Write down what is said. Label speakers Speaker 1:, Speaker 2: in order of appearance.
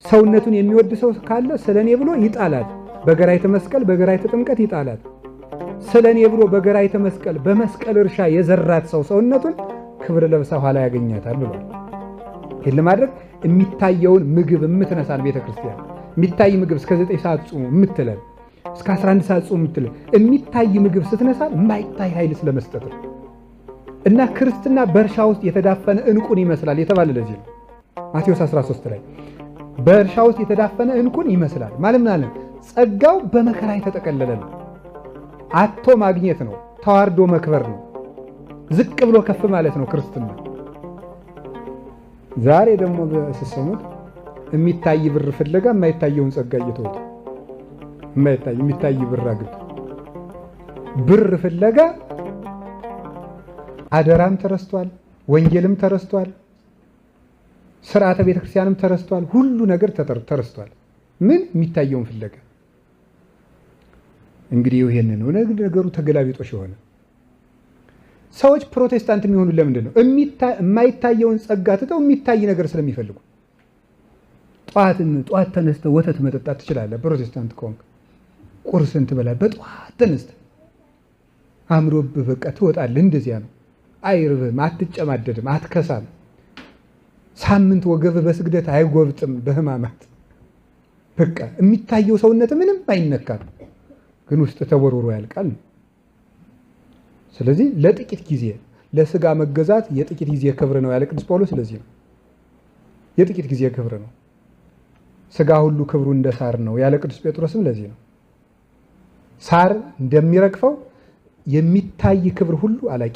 Speaker 1: ሰውነቱን የሚወድ ሰው ካለ ስለ እኔ ብሎ ይጣላል። በገራይተ መስቀል በገራይተ ጥምቀት ይጣላል። ስለ እኔ ብሎ በገራይተ መስቀል በመስቀል እርሻ የዘራት ሰው ሰውነቱን ክብር ለብሳ ኋላ ያገኛታል ብሏል። ይህን ለማድረግ የሚታየውን ምግብ የምትነሳን ቤተ ክርስቲያን፣ የሚታይ ምግብ እስከ 9 ሰዓት ጹሙ የምትለን፣ እስከ 11 ሰዓት ጹሙ የምትለን፣ የሚታይ ምግብ ስትነሳን የማይታይ ኃይል ስለመስጠት ነው። እና ክርስትና በእርሻ ውስጥ የተዳፈነ ዕንቁን ይመስላል የተባለ ለዚህ ነው። ማቴዎስ 13 ላይ በእርሻ ውስጥ የተዳፈነ ዕንቁን ይመስላል ማለት ምን አለ? ጸጋው በመከራ የተጠቀለለ ነው። አቶ ማግኘት ነው። ተዋርዶ መክበር ነው። ዝቅ ብሎ ከፍ ማለት ነው ክርስትና። ዛሬ ደግሞ ሲሰሙት የሚታይ ብር ፍለጋ የማይታየውን ጸጋ እየተወጡ፣ የማይታይ የሚታይ ብር አግብቶ ብር ፍለጋ አደራም ተረስቷል፣ ወንጌልም ተረስቷል፣ ስርዓተ ቤተክርስቲያንም ተረስቷል፣ ሁሉ ነገር ተረስቷል። ምን የሚታየውን ፍለጋ። እንግዲህ ይሄንን ነው ነገሩ ተገላቢጦሽ የሆነ። ሰዎች ፕሮቴስታንት የሚሆኑ ለምንድን ነው? የማይታየውን ጸጋ ትተው የሚታይ ነገር ስለሚፈልጉ። ጠዋት ጠዋት ተነስተህ ወተት መጠጣት ትችላለህ። ፕሮቴስታንት ከሆንክ ቁርስን ትበላለህ። በጠዋት ተነስተህ አምሮብህ በቃ ትወጣለህ። እንደዚያ ነው። አይርብህም፣ አትጨማደድም፣ አትከሳም። ሳምንት ወገብህ በስግደት አይጎብጥም በህማማት። በቃ የሚታየው ሰውነት ምንም አይነካም፣ ግን ውስጥ ተቦርብሮ ያልቃል። ስለዚህ ለጥቂት ጊዜ ለስጋ መገዛት የጥቂት ጊዜ ክብር ነው ያለ ቅዱስ ጳውሎስ ለዚህ ነው። የጥቂት ጊዜ ክብር ነው። ስጋ ሁሉ ክብሩ እንደ ሳር ነው ያለ ቅዱስ ጴጥሮስም ለዚህ ነው። ሳር እንደሚረግፈው የሚታይ ክብር ሁሉ አላቂ ነው።